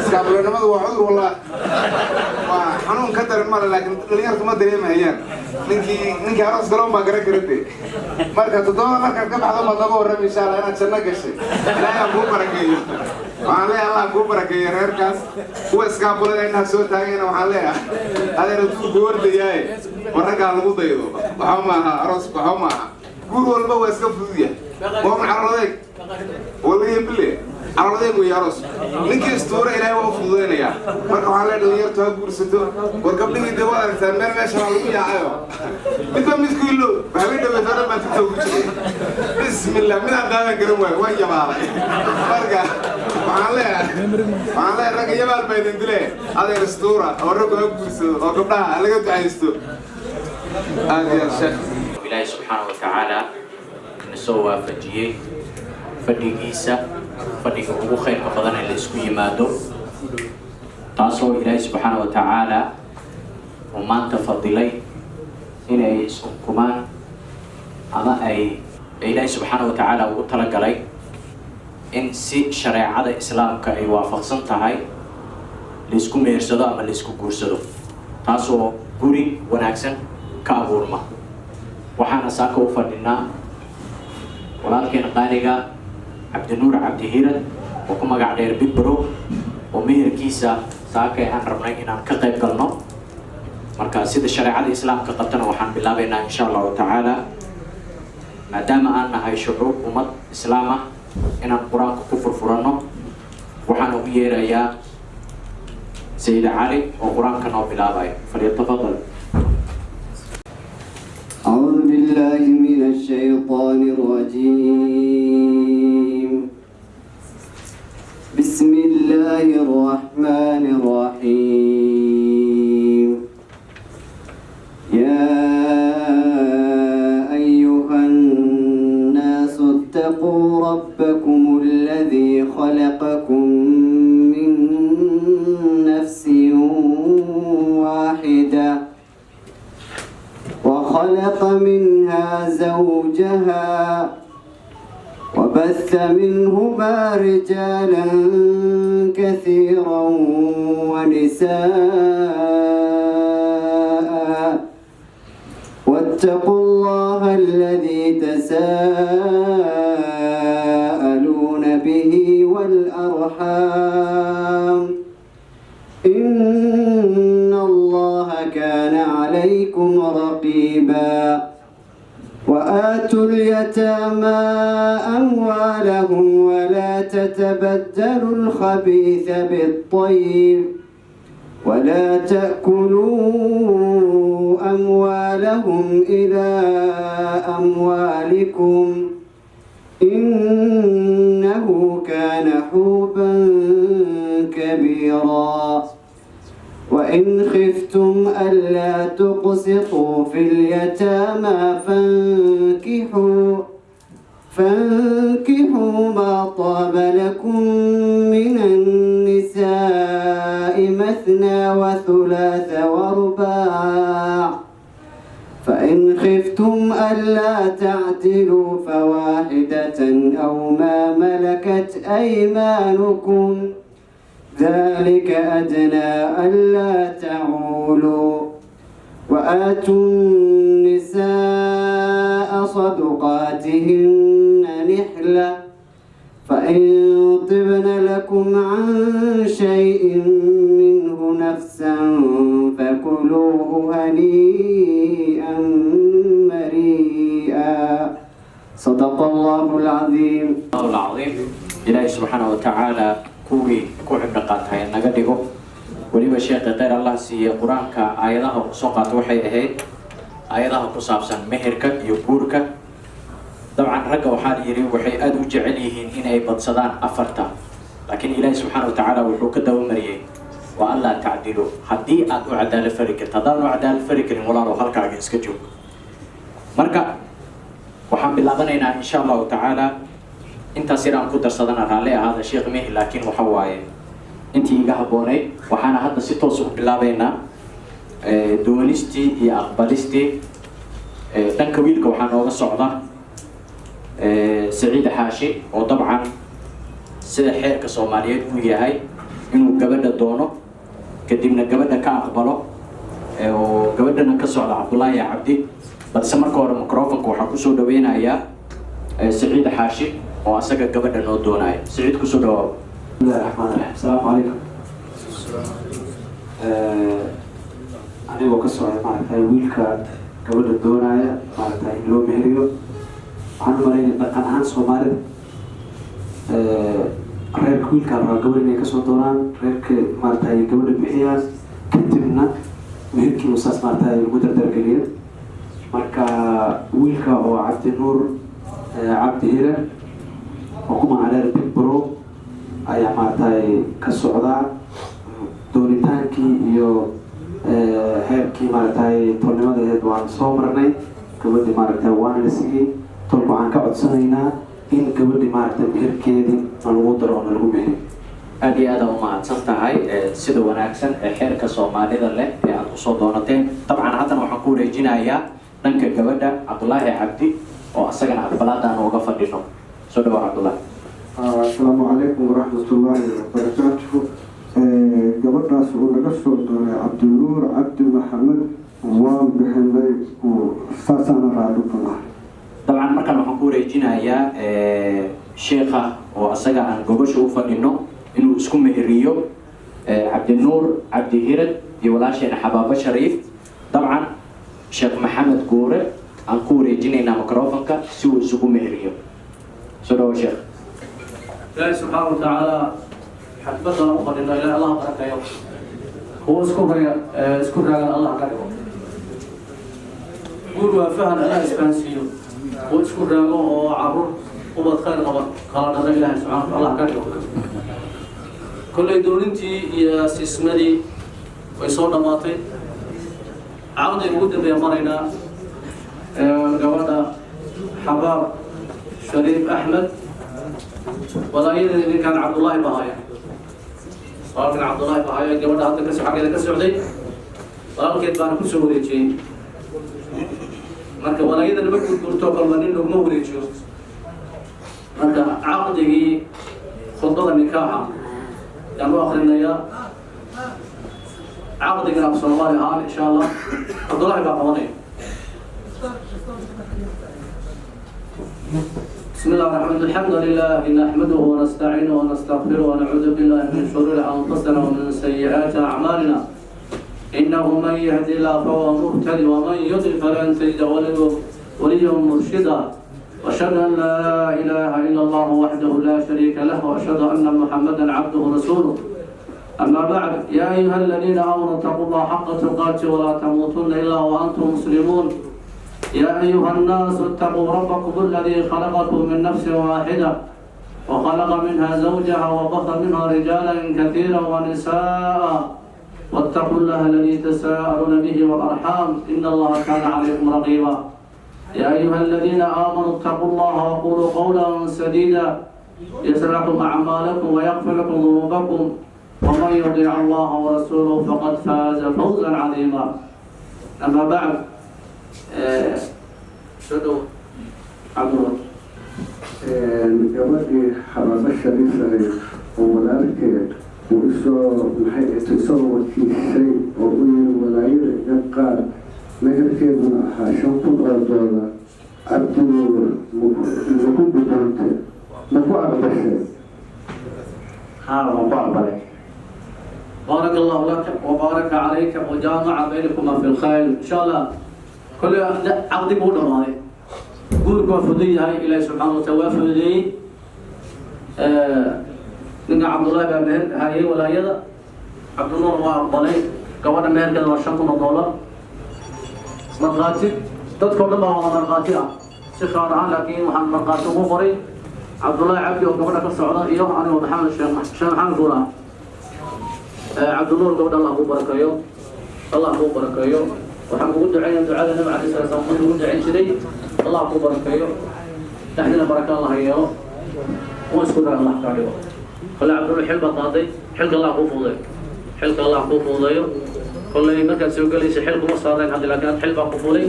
Iskaabulanimadu waa cudur, wallah, waa xanuun ka daran male, laakiin dhalinyartu ma dareemahayaan. Ninkii aroos galoon baa garan karade. Marka 7da markaad ka baxdo baad nooga warrami, insha Allah, inaad janno gashay. Ilaahay aan kuu barakeeyo. Waxaan leeyahay, Allah kuu barakeeyo reerkaas. Kuwa iskaabulada indhaha soo taagayna waxaan leeyahay, adeer, adduunku ordayaaye, war raggaa lagu daydo. Waxba maaha aroosku, waxba maaha. Guur walba waa iska fudud yahay. Waa un caloladeeg, waliyo bile caloladeeg wey aroos. Ninkii istuura, Ilaahay waa u fududaynayaa. Marka waxaan leeyahay, dhalinyartu ha guursato. War gabdhihii dee waad aragtaan, meel meesha waa lagu yaacayo, midba midku ilo. Waxbay dhaweyto dhan baan TikTok ku jiray. Bismillah, midaan qaadan garan waayo, waan yabaalay. Marka waxaan leeyahay ragga, yabaal baa idin dile. Adeer, istuura oo raggu ha guursado oo gabdhaha ha laga ducaysto. Aad iyo aad, sheekh. Ilaahay subxaana wa tacaala na soo waafajiyey fadhigiisa, fadhiga ugu khayrka badan ee la isku yimaado, taasoo Ilaahay subxaana wa tacaala uu maanta fadilay inay is-ukumaan ama ay Ilaahay subxaana wa tacaala ugu talagalay in si shareecada Islaamka ay waafaqsan tahay laisku mehersado ama laisku guursado, taasoo guri wanaagsan ka abuurma. Waxaana saaka u fadhinaa walaalkeena qaaliga Cabdinuur Cabdihiirad, oo ku magac dheer Big Bro, oo meherkiisa saaka aan rabnay inaan ka qayb galno. Marka sida shareecada Islaamka qabtana waxaan bilaabaynaa, insha Allahu tacaala, maadaama aan nahay shucuub ummad Islaam ah, inaan Qur-aanka ku furfuranno. Waxaan ugu yeerayaa Sayid Cali oo Qur-aanka noo bilaabayo. فليتفضل. أعوذ بالله من الشيطان الرجيم. بسم الله الرحمن الرحيم. يا أيها الناس، اتقوا ربكم الذي خلقكم من نفس واحدة وخلق منها زوجها وبث منهما رجالا كثيرا ونساء، واتقوا الله الذي تساءلون به والأرحام، إن الله كان عليكم رقيبا. وآتوا اليتامى أموالهم ولا تتبدلوا الخبيث بالطيب ولا تأكلوا أموالهم إلى أموالكم، إنه كان حوبا كبيرا. وإن خفتم ألا تقسطوا في اليتامى فانكحوا ما طاب لكم من النساء مثنى وثلاث ورباع، فإن خفتم ألا تعدلوا فواحدة أو ما ملكت أيمانكم، ذلك أدنى ألا تعولوا. وآتوا النساء صدقاتهن نحلة، فإن طبن لكم عن شيء منه نفسا فكلوه هنيئا مريئا. صدق الله العظيم. العظيم. Ilaahay subxaana wa tacaala kuwii ku cibro qaatay naga dhigo. Weliba sheekhi kheyr Allah siiyey, Qur-aanka aayadaha uu soo qaato waxay ahayd aayadaha ku saabsan meherka iyo guurka. Dabcan ragga waxaa la yidhi waxay aada u jecel yihiin inay badsadaan afarta, laakiin Ilaahi subxaana wa tacaala wuxuu ka dabamariyey waa ألا تعدلوا, haddii aad u cadaalad fari karto. Haddaan u cadaalad fari karin, walaalow, halkaaga iska joog. Marka waxaan bilaabanaynaa, insha Allahu tacaala, intaas yar aan ku darsadana. Raalli ahaada, sheekh mehi, laakiin waxa waaye intii iga habboonayd. Waxaana hadda si toos u bilaabaynaa doonistii iyo aqbalistii. Dhanka wiilka waxaa nooga socda Saciid Xaashi, oo dabcan sida xeerka Soomaaliyeed uu yahay inuu gabadha doono, kadibna gabadha ka aqbalo, oo gabadhana ka socda Cabdullaahi Cabdi. Balse marka hore microfonka waxaa kusoo dhaweynayaa Saciid Xaashi oo asaga gabadha noo doonaya. Saciid, kusoo dhawaaw. بسم الله الرحمن الرحيم. السلام عليكم. Anigoo ka socda, maaragtay, wiilka gabadha doonaya, maaragtay, in loo meheriyo, waxaan u malaynaya dhaqan ahaan Soomaalida reerka wiilka rabaa gabadh inay kasoo doonaan, reerka, maaragtay, gabadha bixiyaan, kadibna meherkii saas, maaragtay, lagu dardargeliyo. Marka wiilka oo Cabdinuur Cabdi Hire oo ku magac dheer Big Bro ayaa, maaragtay, ka socdaa doonitaankii iyo heerkii, maaragtay, tolnimada aheyd waan soo marnay. Gabadhii, maaragtay, waana la siiyey. Tolka waxaan ka codsanaynaa in gabadhii, maaragtay, meherkeedii na lagu daro oo na lagu meheriyo. Aad iyo aad aa umahadsan tahay sida wanaagsan ee xeerka Soomaalida leh ee aad usoo doonateen. Dabcan haddana waxaan ku wareejinayaa dhanka gabadha, Cabdulaahi Cabdi, oo asagana aqbalaadaan uga fadhino. Soo dhawa, Cabdulaahi. Asalaamu calaykum waraxmatullaahi wabarakaatuhu. Gabadhaas uu naga soo doonay Cabdinuur Cabdi Maxamed waan bixinay, saasaana raali ku nahay. Dabcan markaan waxaan ku wareejinayaa sheekha oo asaga aan gogosha u fadhino inuu isku meheriyo Cabdinuur Cabdi Hirad iyo walaasheena Xabaabo Shariif. Dabcan Sheekh Maxamed Guure aan ku wareejinaynaa microfonka si uu isugu meheriyo. Soo dhawo, sheekh. Ilaahay subxaana wa tacaala xafladan u fadhino Ilahay Allah barakeeyo, kuwo isku raya isku raagan Allah ka dhigo. Guur waa fahan, Allah isfahansiiyo. Kuwo isku raago oo caruur ubad khayr qaba kala dhalo Ilaahay subxaana Allah ka dhigo. Kolley doonintii iyo siismadii way soo dhammaatay, cawday ugu dambeeya maraynaa. Gabadha Xabaab Shariif Axmed walaayadii ninkan Cabdullaahi bahaya, walaalkan Cabdullaahi bahaya gabadha hadda kas xaggeeda ka socday, walaalkeed baana kusoo wareejiyey. Marka walaayada lama gurgurto, kolba nin laguma wareejiyo. Marka caqdigii khudbada nikaaxa yaan u akrinayaa, caqdigana af Soomaali ahaan insha Allah Cabdullaahi baa qabanaya. بسم الله الرحمن الرحيم. الحمد لله نحمده ونستعينه ونستغفره ونعوذ بالله من شرور أنفسنا ومن سيئات أعمالنا. إنه من يهدي الله فهو مهتد، ومن يضلل فلن تجد وليا مرشدا. وأشهد أن لا إله إلا الله وحده لا شريك له، وأشهد أن محمدا عبده ورسوله. أما بعد، يا أيها الذين آمنوا اتقوا الله حق تقاته ولا تموتن إلا وأنتم مسلمون. يا أيها الناس اتقوا ربكم الذي خلقكم من نفس واحدة وخلق منها زوجها وبث منها رجالا كثيرا ونساء، واتقوا الله الذي تساءلون به والأرحام، إن الله كان عليكم رقيبا. يا أيها الذين آمنوا اتقوا الله وقولوا قولا سديدا يصلح لكم أعمالكم ويغفر لكم ذنوبكم، ومن يطيع الله ورسوله فقد فاز فوزا عظيما. أما بعد، شدوا عبد الله. Gabadhii Xabaabo Shariif ahayd oo walaalkeed uu isoo, maxay, isoo wakiishay oo u yiri walaayada iga qaad, meherkeeduna ahaa $5,000, Cabdinuur maku gudoontay, maku aqbashay? Haa, waan ku aqbalay. بارك الله لك وبارك عليك وجامع بينكما في الخير إن شاء الله. كل عقدي بقول ماضي guurku waa fudan yahay, Ilaahi subxaana wataala waa fududeeyey. Ninka Cabdullaahi baa meher hayay walaayada, Cabdinuur waa aqbalay. Gabadha meherkeeda waa $5,000. Markhaati dadkao dhan baa wada markhaati ah si khaar ahaan, laakiin waxaan markhaati ugu qoray Cabdullaahi Cabdi oo gabadha ka socda iyo anigoo Maxamed Sheekh Sheekh Maxamed Guura. Cabdinuur, gabadha Allah kuu barakeeyo, Allah kuu barakeeyo. Waxaan kugu duceynaya ducada Nabi calayhi salatu wasalam ugu duceyn jiray. Allah kuu barakeeyo, dhexdina baraka Allah yeelo, kuwa isku dar Allah kaa dhigo. Kolle Cabdinuur xil baa qaaday, xilka Allah kuu fududeeyo, xilka Allah kuu fududeeyo. Kolley markaad soo gelaysa xil kuma saarnayn hadda, laakiin xil baa ku fulay.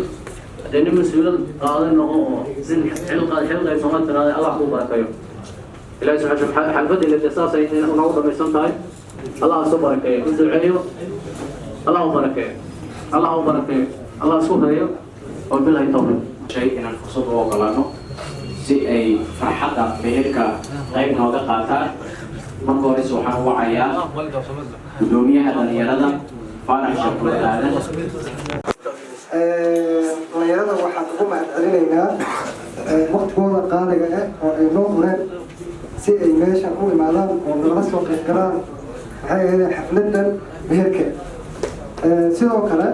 Haddee nin mas-uulad qaaday noqo oo nin xil qaad xil qaybsama tiraaday. Allah kuu barakeeyo. Ilahi subxaana xalfadda ila saasay noogu dhamaysan tahay. Allah isu barakeeyo, u duceeyo, Allah u barakeeyo, Allah u barakeeyo, Allah isku hayo. Wabilahi tawfiiq. Shay inaan fursad u ogolaano si ay farxadda meherka qayb nooga qaataan. Marka horeyse waxaan u wacayaa gudoomiyaha dhalinyarada, Faarax Shakuur Aadan. Dhalinyarada waxaan ugu mahad celinaynaa waqtigooda qaaliga ah oo ay noo hureen si ay meeshan u imaadaan oo nagala soo qayb galaan, maxay ahayd, xafladan meherka. Sidoo kale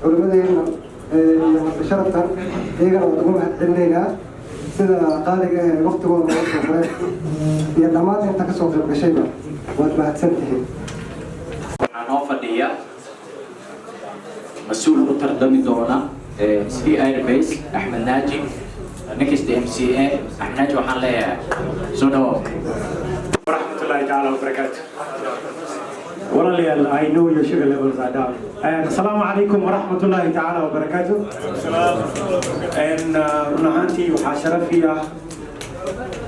culimadeena iyo marti sharaftan iyagana waan ugu mahad celinaynaa sida qaaliga ah ee waqtigooda nooga soo hureen, iyo dhammaan inta kasoo qayb gashayba waad mahadsan tihiin. Waxaa noo fadhiya mas-uul u tartami doona Eastleigh Airbase, Axmed Naaji, next MCA. Axmed Naaji waxaan leeyahay soo dhawow. ورحمة الله تعالى وبركاته. Walaalayaal, I know your sugar levels are down. And Assalamu alaikum wa rahmatullahi ta'ala wa barakatuh. And run ahaantii waxaa sharaf ii ah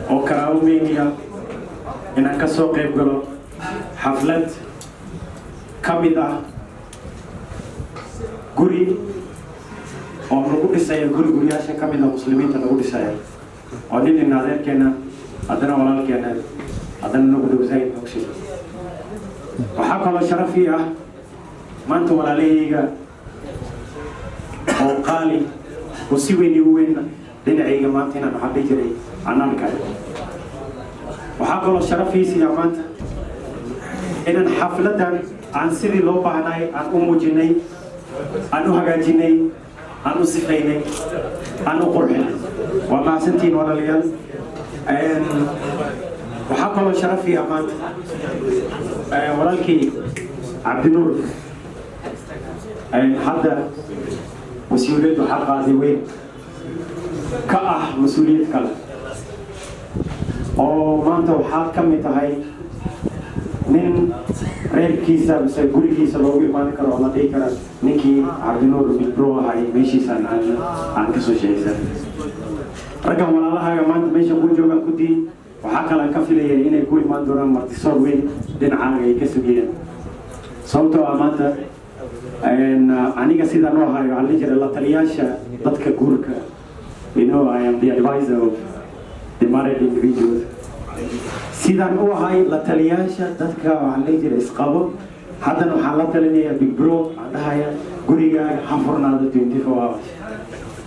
oo karaamo weyn ah inaan ka soo qayb galo xaflad ka mid ah guri oo lagu dhisayo guri guryaasha ka mid ah muslimiinta lagu dhisayo, oo nin ina adeerkeena, haddana walaalkeena, haddana nagu dhow zaid noogsido. Waxaa kaloo sharaf ii ah maanta walaalahayga oo qaali oo si weyn igu weyn dhinacayga maanta inaan, waxaan dhihi jiray, aan arkayo. Waxaa kaloo sharaf ii siiya maanta inaan xafladan aan sidii loo baahnay aan u muujinay, aan u hagaajinay, aan u sifaynay, aan u qurxinay. Waa mahadsantihiin, walaalayaal. Waxaa kaloo sharaf ii ah maanta walaalkii Cabdinuur hadda mas-uuliyad waxaa qaaday weyn ka ah mas-uuliyad kale oo maanta waxaad ka mid tahay nin reerkiisa mise gurigiisa loogu imaan karo oo la dhihi kara ninkii Cabdinuur Big Bro ahay meeshiisaan aan kasoo sheegsan. Raggan walaalahaaga maanta meesha ku joogaan kudii waxaa kale aan ka filaya inay ku imaan doonaan martisoor weyn dhinacaaga ay ka sugayaan, sababtoo ah maanta aniga sidaan u ahayo, waxaan dhihi jiray la taliyaasha dadka guurka. I am the advisor of the married individuals. Sidaan u ahay la taliyaasha dadka, waxaan dhihi jiray, isqabo, haddana waxaan la talinayaa Big Bro. Waxaan dhahaya gurigaaga ha furnaado 24 hours,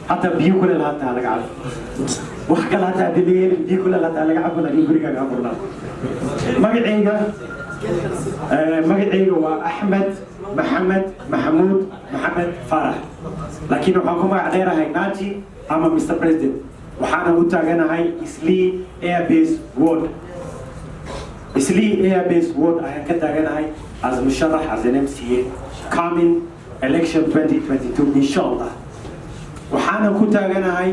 hataa biyo kuleel hataa laga cabo, wax kale hataa hadii laga helin, biyo kuleel hataa laga cabo, laakiin gurigaaga ha furnaado. Magacayga waa Axmed Maxamed Maxamuud Maxamed Faarax, laakiin waxaan ku magac dheerahay Naaji ama Mr President. Waxaana u taaganahay Eastleigh Airbase Ward. Eastleigh Airbase Ward ayaan ka taaganahay as musharax, as an MCA coming election 2022, insha Allah. Waxaana ku taaganahay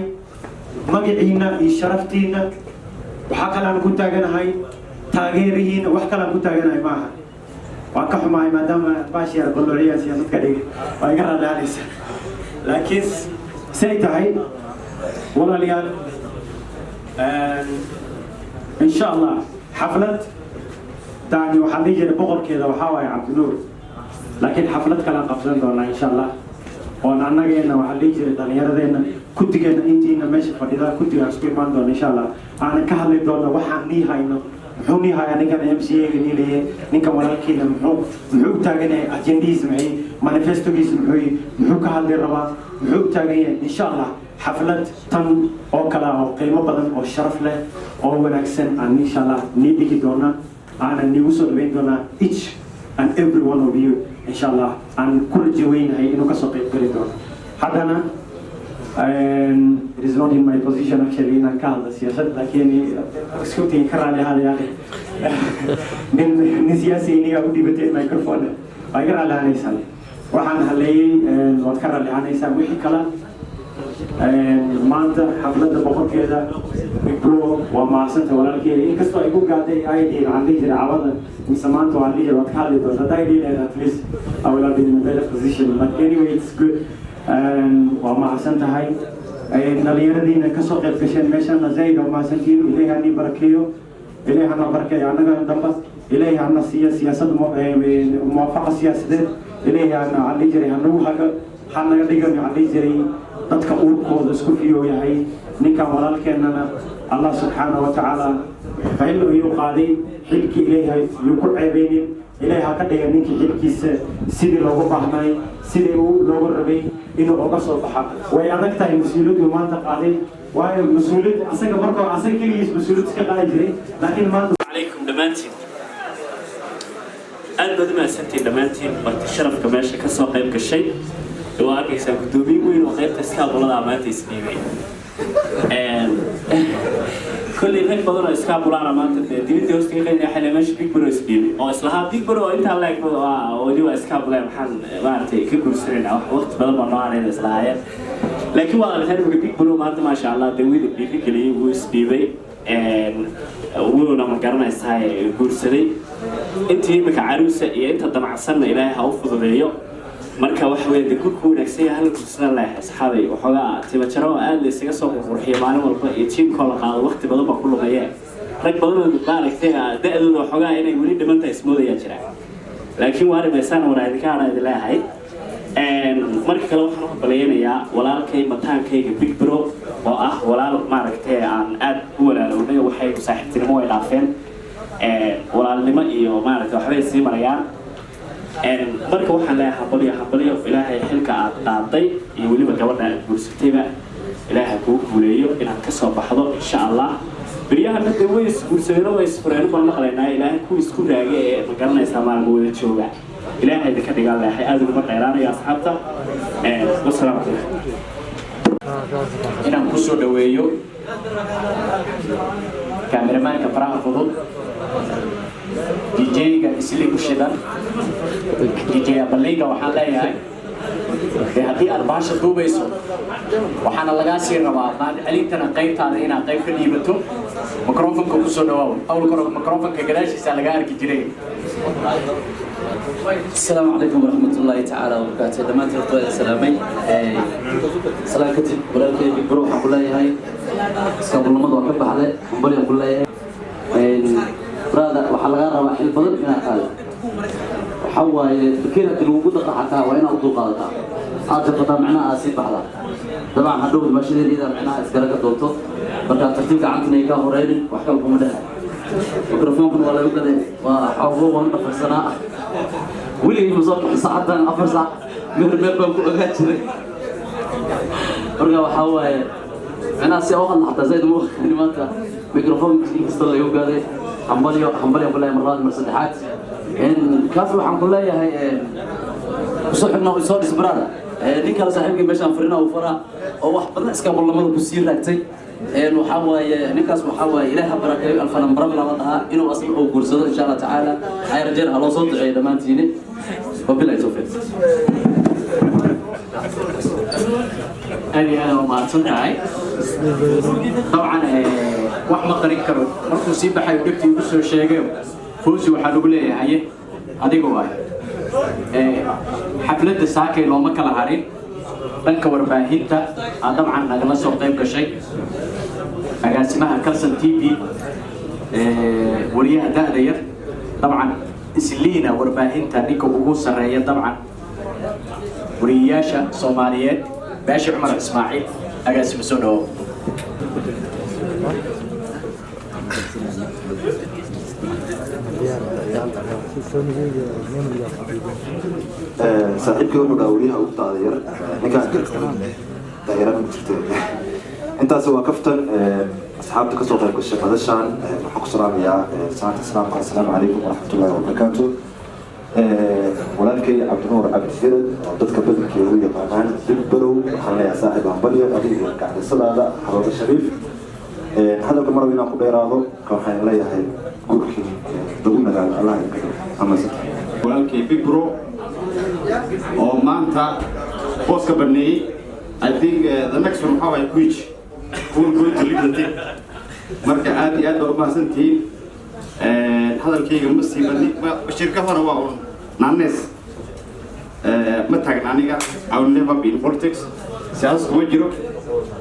magaciina iyo sharaftiina. Waxaa kale aan ku taaganahay taageerihiina. Wax kale aan ku taaganahay maaha. Waan ka xumahay maadaama baashiyar qoloociya siyaasad ka dhigay, waa iga raallianaysa, laakiin say tahay, walaalayaal, insha Allah xaflad tani waxaa dhihi jiray boqorkeeda waxaa waaye Cabdinuur, laakiin xaflad kale aan qabsan doonaa insha Allah, oon annageena, waxaa dhihi jiray, dhallinyaradeenna kudigeenna intiina meesha fadhida kudiga isku imaan doona insha Allah, aanan ka hadli doona waxaan nii hayno, muxuu nii hayaa ninkan MCA-ga nii leeyahay, ninkan walaalkiina muxuu u taagan yahay, ajendihiisa maxay, manifestogiisa muxuu ka hadli rabaa, muxuu u taagan yahay. Insha Allah xaflad tan oo kale ah oo qiimo badan oo sharaf leh oo wanaagsan aan insha Allah nii dhigi doona, aanan niigu soo dhaweyn doonaa each and every one of you, insha Allah. Aan ku rajo weynahay inuu kasoo qayb geli doono. Haddana it is not in my position actually inaan ka hadlo siyaasad, laakiin iskutiin ka raali ahaada yaaqi, nin siyaasi inigaa u dhibatay microphone, waa iga raali ahaanaysaan. Waxaan haleeyey waad ka raali ahaanaysaan. Wixii kale maanta xafladda boqorkeeda Big Bro waa mahadsanta walaalkeeda, inkastoo ay ku gaaday ID, waxaan dhihi jiray cawada mise maanta waxaan dhihi jiray waad ka hadli doontaa. Haddaa idhi lahayd, at least I will have been in a better position, but anyway, it's good. Waa mahadsan tahay dhalinyaradiina kasoo qayb gasheen meeshana. Zaid waa mahadsantihiin. Ilaahay ha nii barakeeyo, Ilaahay hana barakeeyo annagana damba. Ilaahay hana siiya siyaasad, muwaafaqa siyaasadeed. Ilaahay hana, waxaan dhihi jiray, hanagu haga, ha naga dhigan, waxaan dhihi jiray, dadka uurkooda isku fiyow yahay. Ninkan walaalkeennana Allah subxaana wa tacaala xil ayuu qaaday. Xilkii Ilaahay yuu ku ceebeynin. Ilaahay ha ka dhiga ninkii xilkiisa sidii loogu baahnay, sidii uu loogu rabay inuu uga soo baxa. Way adag tahay mas-uuliyaddu maanta qaaday, waayo mas-uuliyad asaga marka hore asaga keligiis mas-uuliyad iska qaadi jiray, laakiin maanta عليكم dhammaantiin, aad baad u mahadsantihiin dhammaantiin marti sharafka meesha ka soo qayb gashay. Waa arkaysaa guddoomiye weyn oo qaybta iskaabulada maanta isdhiibay. Kolley rag badan oo iskaabulaana maanta dee dibadda hoosta ka qaynaya xilli meesha big bro isdhiibay oo islahaa big bro oo intaa leeg weli waa iskaabule, maxaan maaragtay ka guursanayna, wax waqti badan baa noo harayna islahaayeen. Laakiin waa aragtaan imika big bro maanta, maasha Allah, dee wiil dhiirigeliyey, wuu isdhiibay, wuuna, ma garanaysaa, guursaday. Intii imika caruusa iyo inta damacsanna Ilaahay ha u fududeeyo. Marka waxa weeye dee gurku wanaagsan yahay, hala guursadan leeyahay asxaabay. Waxoogaa timajaro oo aad la isaga soo qurqurxiyo maalin walba iyo jiimkoo la qaado waqti badan baa ku lumaye. Rag badan oo maaragtay da-dooda waxoogaa inay weli dhimantahay ismoodayaa jira, laakiin waa arimaysaan waraa idinka hadhaa idin leeyahay. Marka kale waxaan u hambalyaynayaa walaalkay mataankayga big bro oo ah walaal maaragtay aan aad u walaalownay. Waxay saaxiibtinimo way dhaafeen, walaalnimo iyo maaragtay waxbay sii marayaan. Marka waxaan leeyahay hambalyo, hambalyo. Ilaahay xilka aad qaaday iyo weliba gabadha aad guursatayba Ilaahay ha kugu guuleeyo inaad ka soo baxdo, insha Allah. Beryahana dee way isguursadeen, way isfureen baan maqlaynaa. Ilaahay kuwa isku raage ee, ma garanaysaa, maalmo wada jooga Ilaahay idinka dhigaan leexay. Aad uguma dheeraanayo asxaabta. Wasalaamu calaykum. Inaan kusoo dhaweeyo kaamiramaanka faraha fudud, DJ-ga isli u shidan, DJ Abaliga. Waxaan leeyahay dee haddii aad baasha duubayso, waxaana lagaa sii rabaa mahadcelintana qaybtaada inaad qayb ka dhiibato. Microfonka kusoo dhawaaw. Awalka hore microfonka gadaashiisa lagaa arki jiray. السلام عليكم ورحمة الله تعالى وبركاته. دمانتي horta سلامي سلام kadib, walaalkay big bro waxaan ku leeyahay iskaabulnimada waa ka baxday, hambalyan ku leeyahay. Brother, waxaa lagaa rabaa xil badan inaad qaado. Waxaa waaye bakeer haddii lagugu daqa xataa waa inaad u dulqaadataa, aad jabqataa, macnaha aad sii baxdaa. Dabcan hadhow dhimashadeed iyada macnaha iskala ka doonto. Marka tartiib, gacantana ay kaa horeynin, wax kale kuma dheha. Mikrofoonkan waa lagu gaday, waa xoogo, waan dhafarsanaa. Weligay ma soo bixin saacadan 4 saac, meel meel baan ku ogaan jiray. Marka waxaa waaye macnaha si aan u hadla xataa zaid uma aqaani. Maanta mikrofoonka inkastoo lagu gaday, hambalyo, hambalyo ku leeyahay mar labaad, mar saddexaad. Kaafi waxaan ku leeyahay kusoo xigno soo dhis, brother. Nin kale saaxiibkii meeshaan farina uu faraa oo wax badan iskaabulnimada ku sii raagtay. Waxaa waaye ninkaas, waxaa waaye Ilaah ha barakeeyo, alfanan barabla la dhahaa inuu asna uu guursado, insha Allah tacaala. Waxaa rajeen ha loo soo duceeyo dhammaantiini. Wabilahi tawfiiq. Aad iyo aad waa mahadsan tahay. Dabcan wax ma qarin karo, markuu sii baxayo dhegtii igu soo sheegayo. Fawzi waxaa lagu leeyahay adiga waay xafladda saakay looma kala harin. Dhanka warbaahinta aad dabcan nagala soo qayb gashay, agaasimaha Kalsan TV, wariyaha da'da yar, dabcan isliina warbaahinta ninka ugu sarreeya, dabcan wariyayaasha Soomaaliyeed, Baashi Cumar Ismaaciil. Agaasima, soo dhawow. Saaxiibkii wuxuu dhahaa wariyaha ugu daada yar, ninkaan daayaraan ma jirto. Intaas waa kaftan. Asxaabta kasoo qayb gashay madashan waxaan ku salaamayaa salaanta islaamka: assalaamu calaykum waraxmatullahi wabarakaatu. Walaalkay Cabdinuur Cabdi Hirad oo dadka badankeeda u yaqaanaan Big Barow, waxaan leeyahay saaxiib, hambalyo adiga iyo gacdisadaada Xaroodo Shariif. Hadalka marab inaan ku dheeraado, waxaan leeyahay guurkii lagu nagaado Allah idinka dhigo. Amasan. Walaalkay big bro oo maanta booska baneeyey, I think the next one waxaa waaye which who will going to lead the team. Marka aad iyo aad baa u mahadsantihiin. Hadalkayga ma sii badni. Shirkadana waa un naanees, ma taagna aniga. I will never be in politics. Siyaasad kuma jiro.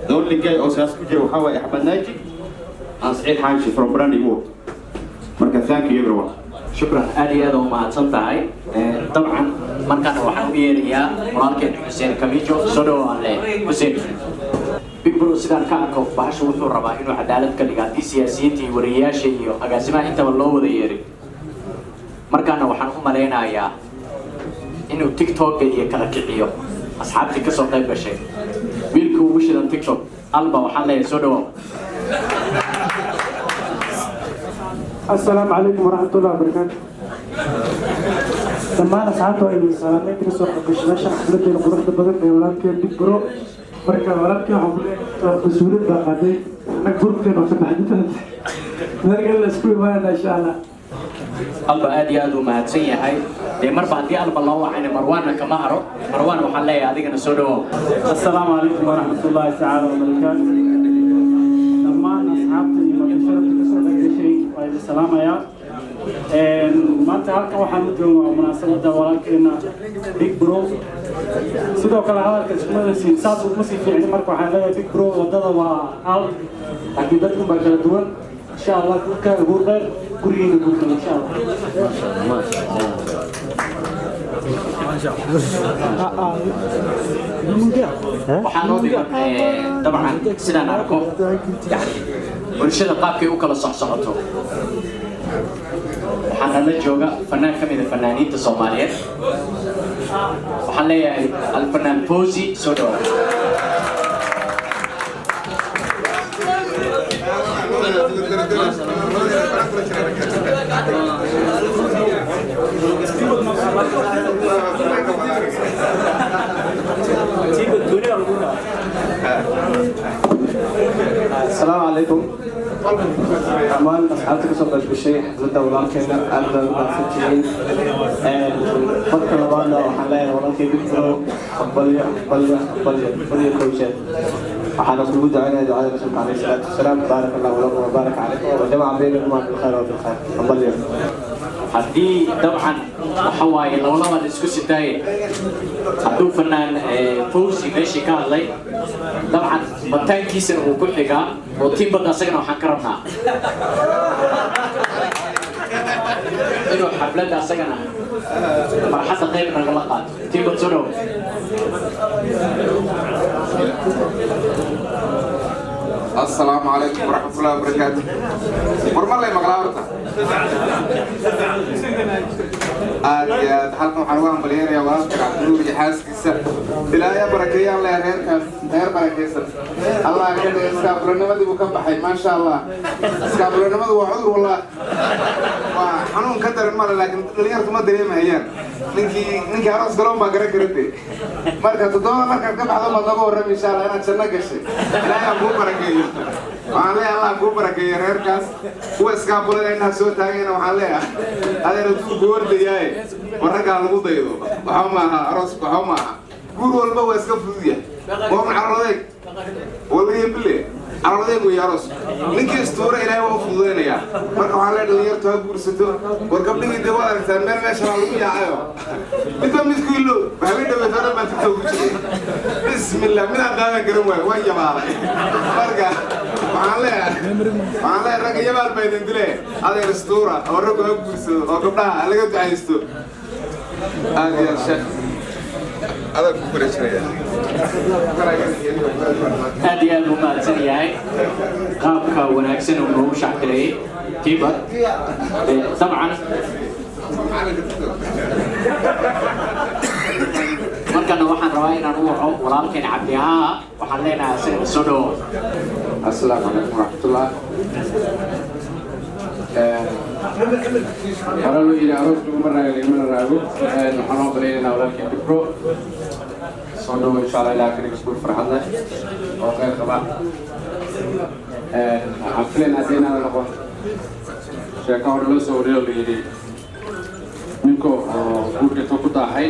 The only guy oo siyaasad ku jira waxaa waaye Axmed Naaji and Saciid Xaanshi from Brand Ward. Marka thank you, everyone. Shukran, aad iyo aad u mahadsan tahay. Dabcan markaana waxaan u yeerayaa walaalkeen Xuseen Kamijo. Soo dhawo aan leeyahay Xuseen. Big Bro sidaan ka arko bahasha wuxuu rabaa inuu cadaalad ka dhigo, haddii siyaasiyiinta iyo wariyeyaasha iyo agaasimaha intaba loo wada yeeray. Markaana waxaan u malaynayaa inuu TikTok iyo kala kiciyo asxaabtii kasoo qayb gashay. Wiilkii ugu shidan TikTok Alba, waxaan leeyahay soo dhawow. السلام عليكم ورحمة الله وبركاته. Dhammaan asxaabta waa idin salaamay inta kasoo qayb gashay meeshan xafladeena quruxda badan ee walaalkeen Big Bro. Marka walaalkeen waxaan ku leeyahay mas-uuliyad baa qaaday, annaga gurubkeena oo ka baxday marka la isku imaanana insha Allah. Alba aad iyo aad uu mahadsan yahay. Dee marba haddii Alba loo wacayna Marwaanna kama haro. Marwaan, waxaan leeyahay adigana soo dhawow. السلام عليكم ورحمة الله تعالى وبركاته. Dhammaan asxaabta iyo marti kasoo qayb gashay waa idin salaamayaa. Maanta halkan waxaan u joognaa munaasabadda walaalkeena Big Bro. Sidoo kale hadalka iskumada siin saas uma sii fiicni. Marka waxaan leeyahay Big Bro, wadada waa hal, laakiin dadku baa kala duwan. Insha Allah gurkaaga guur dheer, gurigiina guurkan insha Allah. Waxaa noo dhiman dabcan sidaan arko yani bulshada qaabkay u kala socsocoto. Waxaana la jooga fanaan ka mid a fanaaniinta Soomaaliyeed. Waxaan leeyahay alfanaan Fosi, soo dhawaad. السلام عليكم. Dhammaan asxaabta kasoo qayb gashay xafladda walaalkeena aad baa u mahadsantihiin. Marka labaadna waxaan leeyahay walaalkay Big Bro, aqbalyo, aqbalyo, aqbalyo, aqbalyo kowjeed. Waxaana kugu ducaynaya ducada rasuulka calayhi salaatu wasalaam: baaraka allahu lakum wabaaraka calaykum wajamaca baynakumaa bilkhayr wa bilkhayr. Aqbalyo. Haddii dabcan waxa waaye labalaba la isku sitaaye, hadduu fanaan Fawzi meeshii ka hadlay, dabcan bataankiisana wuu ku xigaa oo tiimbadda asagana waxaan ka rabnaa inuu xafladda asagana farxadda qayb nagala qaato. Tiimbad, soo dhawo. السلام عليكم ورحمة الله وبركاته. Warma lay maqlaa horta? Aad iyo aad halkan waxaan ugu hambalyeynayaa walaalka Cabdinuur iyo xaaskiisa. Ilaahay ha barakeeyaan leh reerkaas, reer barakeysan Allah ka dhigay. Iskaabulanimadii buu ka baxay, maasha Allah. Iskaabulanimadu waa cudur wallah, waa xanuun ka daran male, laakiin dhalinyartu ma dareemahayaan. Ninkii aroos galoon baa garan karate. Marka 7da markaad ka baxdo maad nooga warrami insha Allah inaad janno gashay. Ilaahay ha kuu barakeeyo. Waxaan leeyahay Allah kuu barakeeyo reerkaas. Kuwa iskaabulada indhaha soo taagayna waxaan leeyahay adeer adduunku ordayaaye, war raggaa lagu daydo. Waxba maaha aroos, waxba maaha. Guur walba waa iska fudud yahay. Waa un caroladeeg waliya bile, caroladeeg weeye aroos. Ninkii istuura Ilaahay waa u fududaynayaa. Marka waxaan leeyahay dhalinyartu ha guursato. War gabdhihii dee waad aragtaan, meel meesha waa lagu yaacayo, midba midku ilo habeen dhaweed hore baan TikTok ku jiray. Bismillah, midaan qaadan garan waayo, waan yabaalay. Marka waxaan leeyahay ragga yabaal baa idin dile, adeer istuura oo raggu ha guursado oo gabdhaha ha laga ducaysto. Aad iyo aad sheekh adaa ku wareejinaya. Aad iyo aad u mahadsan yahay qaabka wanaagsan uu noogu shactireeyey tiiba. Dabcan markana waxaan rabaa inaan u waco walaalkeen Cabdihaa. Waxaan leenahay asagana soo dhawo. السلام عليكم ورحمة الله. Hore loo yidhi aroos laguma raago, lagumana raago. Waxaan oo baryanaynaa walaalkii Big Bro, soo dhawo insha Allah. Ilaa kaniga guur farxad leh oo khayr qaba. Waxaan filaynaa haddii inaadan noqon sheeko hore loo soo wariyo, la yidhi ninka oo guurka intuu ku daahay,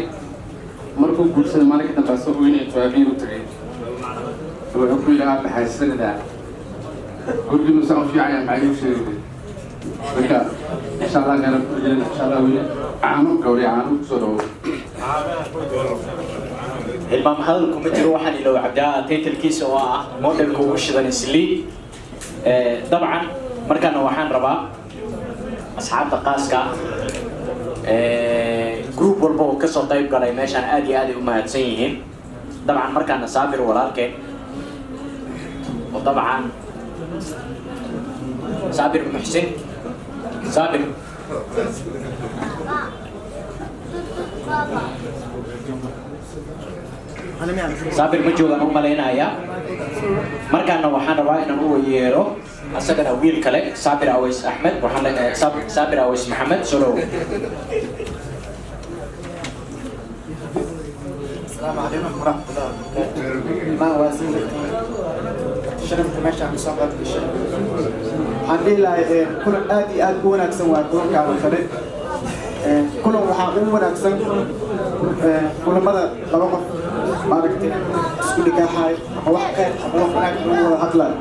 markuu guursaday maalinka dambe asagoo inay aabihii u tagay, wuxuu ku yidhi: "Aabba, xaysanadaa guriginu saan u fiican yahay, maxaa iigu sheegay?" Marka insha Allah khayr ku jireen insha Allah. Weli caano gawri caano kusoo dhawo. Hilmaam hadal kuma jiro. Waxaan iloow Cabdihaa taytalkiisa oo ah modelka ugu shidan Islii. Dabcan markaana waxaan rabaa asxaabta qaaska. Group walba oo kasoo qayb galay meeshaan aad iyo aad ay u mahadsan yihiin. Dabcan markaana Saabir walaalkeen oo dabcan Saabir Muxsin Saabir. Saabir ma joogaan u malaynayaa. Markaana waxaan rabaa inaan u yeero asagana wiil kale, Saabir Aways Axmed. Waxaan leeyahay Saabir Aways Maxamed, soo dhawow. السلام عليكم ورحمة الله وبركاته. ما واسين شرفت ماشي عم سوق الشيء. waxaan dhihi lahay kulan aad iyo aad u wanaagsan waa kulankaan oo kale. Kulan waxaa ugu wanaagsan kulamada laba qof maaragtay isku nikaaxayo ama wax khayr ama wax wanaag lagu wada hadlayo.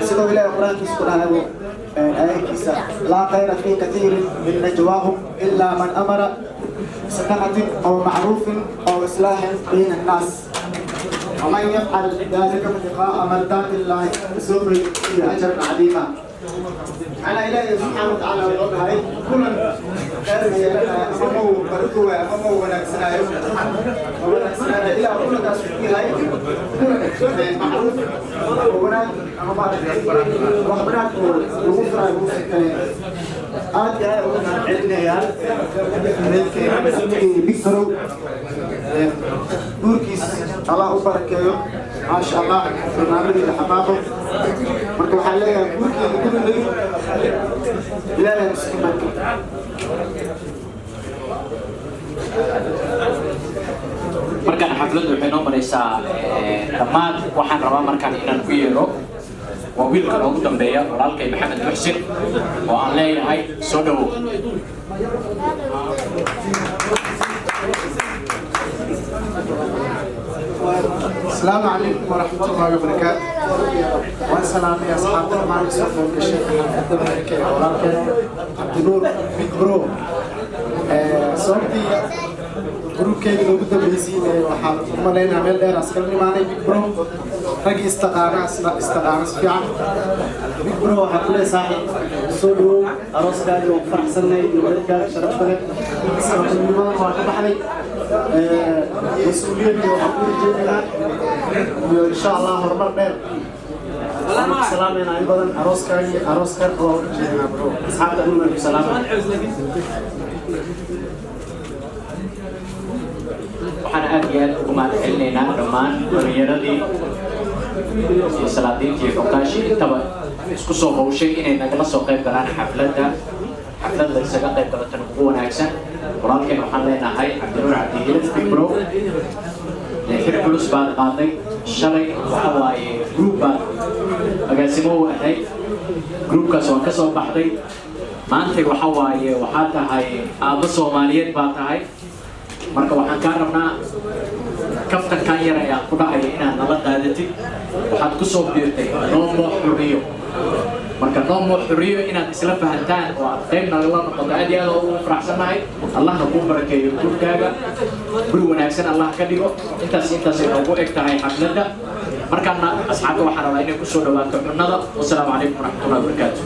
Sidoo Ilaahay Qur-aankiisa ku dhahayo aayadkiisa: "Laa khayra fii kathiirin min najwaahum ilaa man amara بصدقة أو معروف أو إصلاح بين الناس، ومن يفعل ذلك ابتغاء مرضات الله فسوف يؤتيه أجرا عظيما." أنا إلهي سبحانه وتعالى يقول هاي كل خير أمامه بركوه أمامه ونكسنايو ونكسنايو إلى كل تسوي هاي كل معروف وهناك وهناك وغفرة. Aad iyo aad ugu mahadcelinayaa Big Bro. Guurkiis Allah u barakeeyo, maasha Allah, barnaamijka xamaaqo. Marka waxaan leeyahay guurkeeda kulligay Ilaahay isku barkeeyo. Markaan xafladdu waxay noo maraysaa dhammaad. Waxaan rabaa markaan inaan ku yeero waa wiilka noogu dambeeya, walaalkay Maxamed Muxsin, oo aan leeyahay soo dhawow. السلام عليكم ورحمة الله وبركاته. والسلام يا أصحاب المعركة سوف الشيخ عبد النور Big Bro. Sababtii gruubkeyga loogu dambaysiinayay waxaan u malaynaa meel dheer askala nimaanay. Big Bro raggii istaqaana istaqaana si fiican. Big Bro waxaa kule saaxiib, soo dhawow arooskaagi, waan ku faraxsanay iyo weelkaaga sharafta leh. Sababtinimadan waa ka baxday, mas-uuliyadda waxaan ku rajeynaynaa iyo insha Allah horumar dheer. Waxaan ku salaameynaa in badan arooskaagi, aroos khayr qaba u rajeynaa bro. Asxaabta dhan baan ku salaamay. Waxaan aad iyo aad ugu mahadcelinaynaa dhammaan dhalinyaradii iyo salaadiintii iyo xukaashii intaba isku soo hawshay inay nagala soo qayb galaan xafladda. Xaflad la isaga qayb galo tan ugu wanaagsan. Walaalkeen waxaan leenahay Cabdinuur Cabdihilal Big Bro, xil culus baad qaaday shalay. Waxa waaye group baad agaasimo u ahayd, groupkaas waa ka soo baxday. Maantay waxa waaye waxaa tahay aabbo Soomaaliyeed baa tahay. Marka waxaan kaa rabnaa kaftankan yar ayaan ku dhahaya inaad nala qaadatid. Waxaad ku soo biirtay Noomo Xuriyo. Marka Noomo Xuriyo inaad isla fahantaan oo aad qayb nagala noqoto aad iyo aad oo ugu faraxsannahay. Allahna kuu barakeeyo guurkaaga, guri wanaagsan Allah ka dhigo. Intaas intaasay noogu eg tahay xafladda. Markaana asxaabta waxaan rabaa inay kusoo dhawaato cunnada. Wasalaamu calaykum waraxmatullahi wabarakaatu.